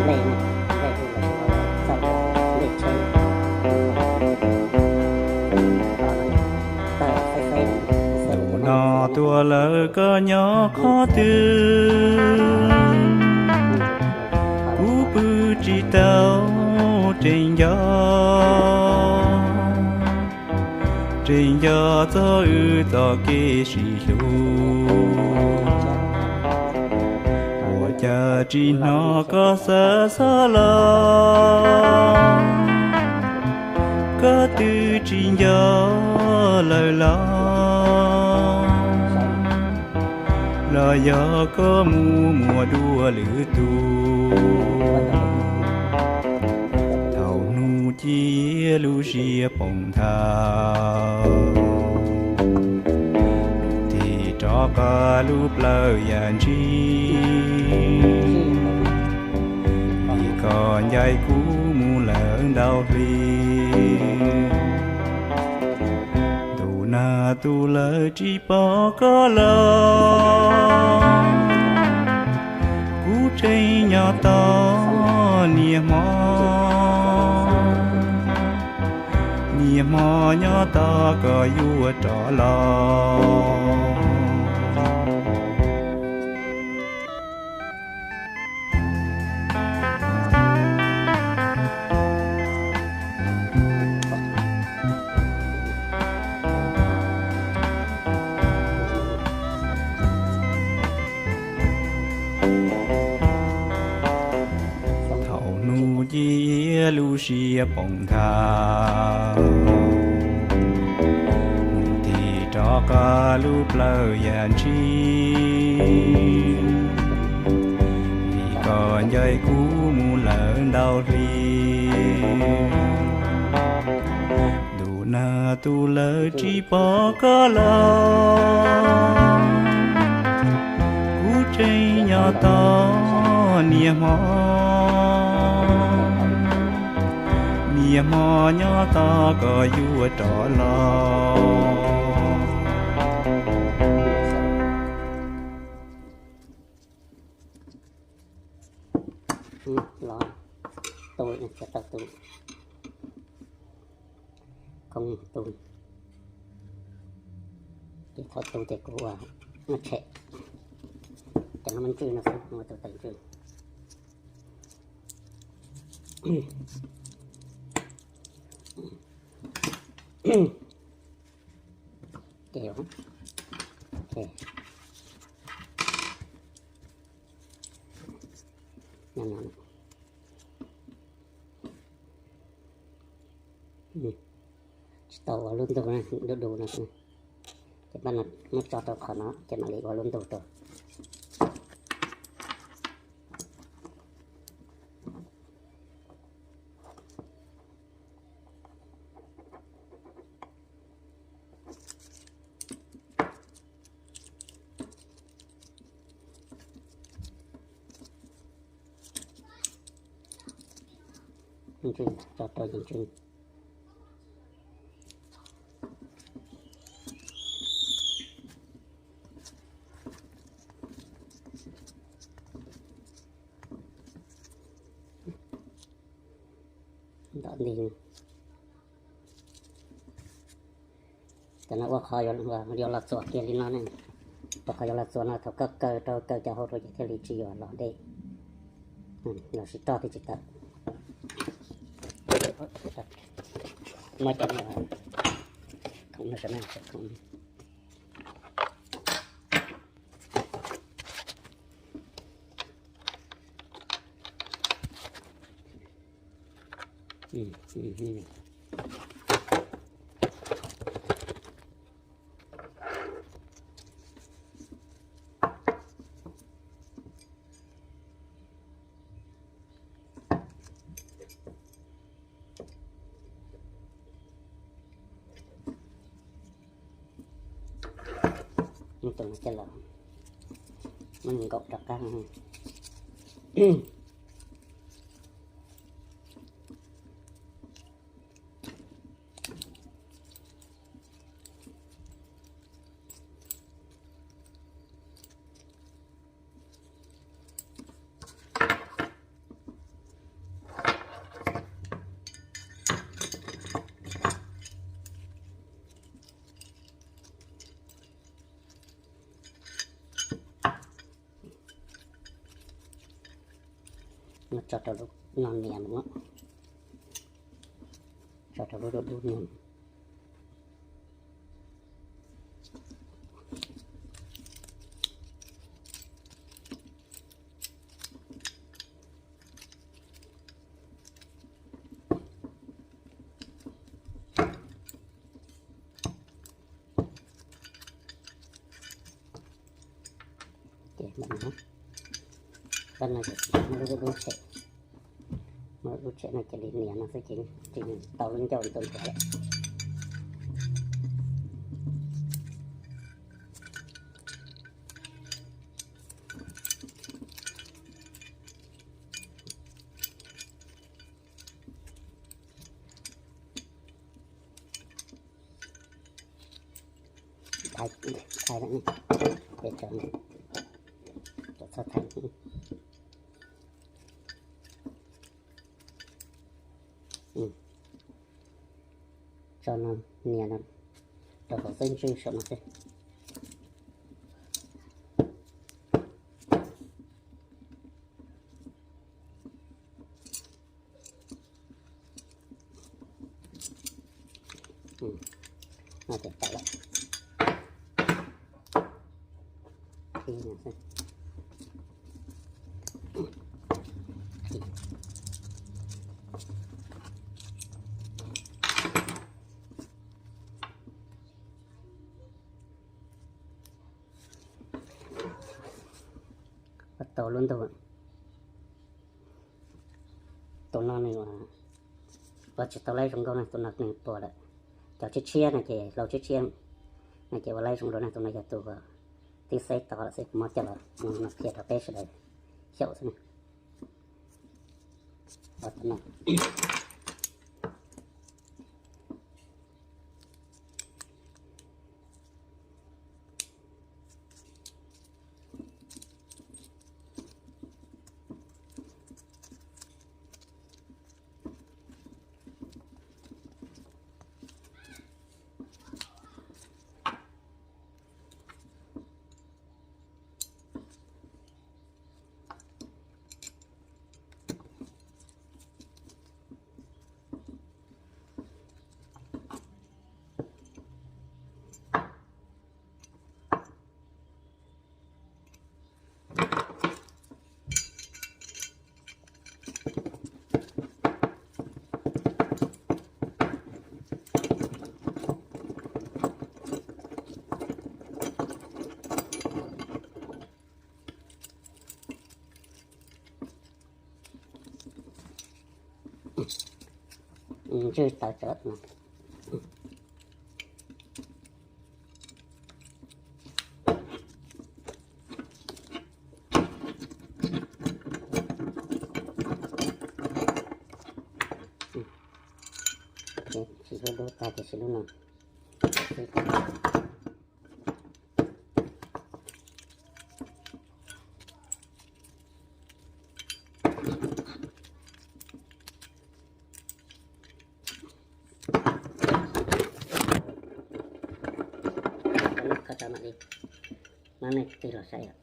Tus no tuag lawm koj nyob qhov twg? Kuv pw tsis tau tseem nco, tseem nco txog wb txoj kev sib hlub. Ua cas tsis hnov koj xav xav los, koj twb tsis nco lawm los, los yog koj mus muaj dua lwm tus. Thaum hnub ci lub siab poob nthav, thim rov qab lub plawv yam ntsis, vim koj ncaim kuv mus lawm ntau hli. Ntuj nag tu lawv tsis pom koj los, kuv tseem nyob tos niaj hmo, niaj hmo nyob tos koj yuav rov los. Thaum hnub ci lub siab poob nthav, mus thim rov qab lub plawv yam ntsis, vim koj ncaim kuv mus lawm ntau hli. Ntuj nag tu lawv tsis pom koj los, kuv tseem nyob tos niaj hmo, niaj hmo nyob tos koj yuav rov los. Los tu, tau tu, koob tu, ces thaum tu ces kuv ua muab tshem, ces no muab ntswj no xwb, muab tus tawm ntswj. Ces, ces, no, no, tsis tau ua lub ntug du du no, ces muab tso rau qhov no ces mam li ua lub ntug rau. Ntswj, tso rau ces ntswj. Ntawm ntej, cov no ua qhov yuav los txuas kiag li no ne. Ua qhov yuav los txuas no thaum koj kaw rau kaw cov hauv rau ces thiaj li tsis yuav los dej, los sib roj thiaj tsis tawm. Muab cov no khoom no sawv no khoom. Muab tus no coj los, muab nkaum rov qab. Tso rau lub no nias mus, tso rau lub dub dub nias. Ces ntawm no, tab no ces muab lub dub dub tshem, muab lub dub tshem no cia li nias no xwb ces tsis tau lub ncauj ntawd nthuav lawm. Thaiv, thaiv lawm, ces tso, tso txhob thaiv. Tso no nias no rau hauv xwb, ntswj saum no xwb. No ces tau lawm. Tau lub ntug. Tus no nws ua tsis tau laib zoo nkauj na, tus no nws puas lawm. Cov tshiab tshiab no ces hlau tshiab tshiab no ces ua laib zoo dua na, tus no yog tus twb xeb to lawm xwb, kuv muab coj los no qhia rau peb sawv daws xyaum xwb na. Ntswj tawv tsawv no. Tsis lub dub tag tiam sis lub no. Qhov no mam li muab nej tig los saib os.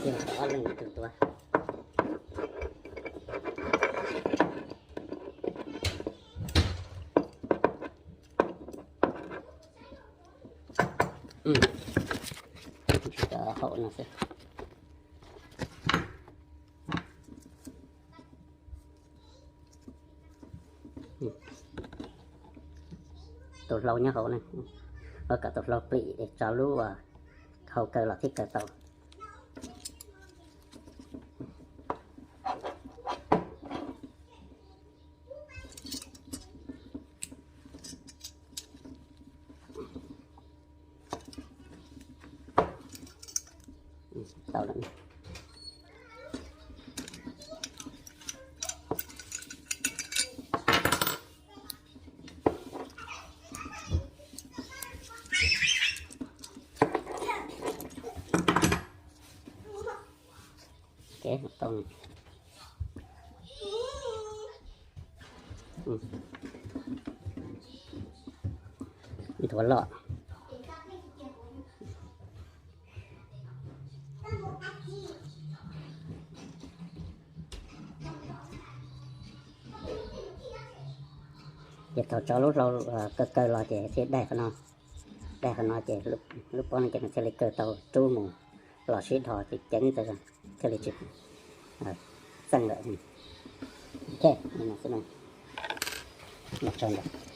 Ces ob leeg tus tuav. Tsis tau haum no xwb. Tus hlau nyob hauv na, ua kom tus hlau plim es tso lub hau kaw los thiaj kaw tau. Tau nthuav loj. Ces thaum tso lub hlau kaw kaw los ces thiaj daig qhov no, daig qhov no ces lub pob no ces nws thiaj li kaw tau rub mus los sib dhos ces ceev ntawd thiaj li tsis txeej lawm. Ok, no xwb na, los tso ntawd.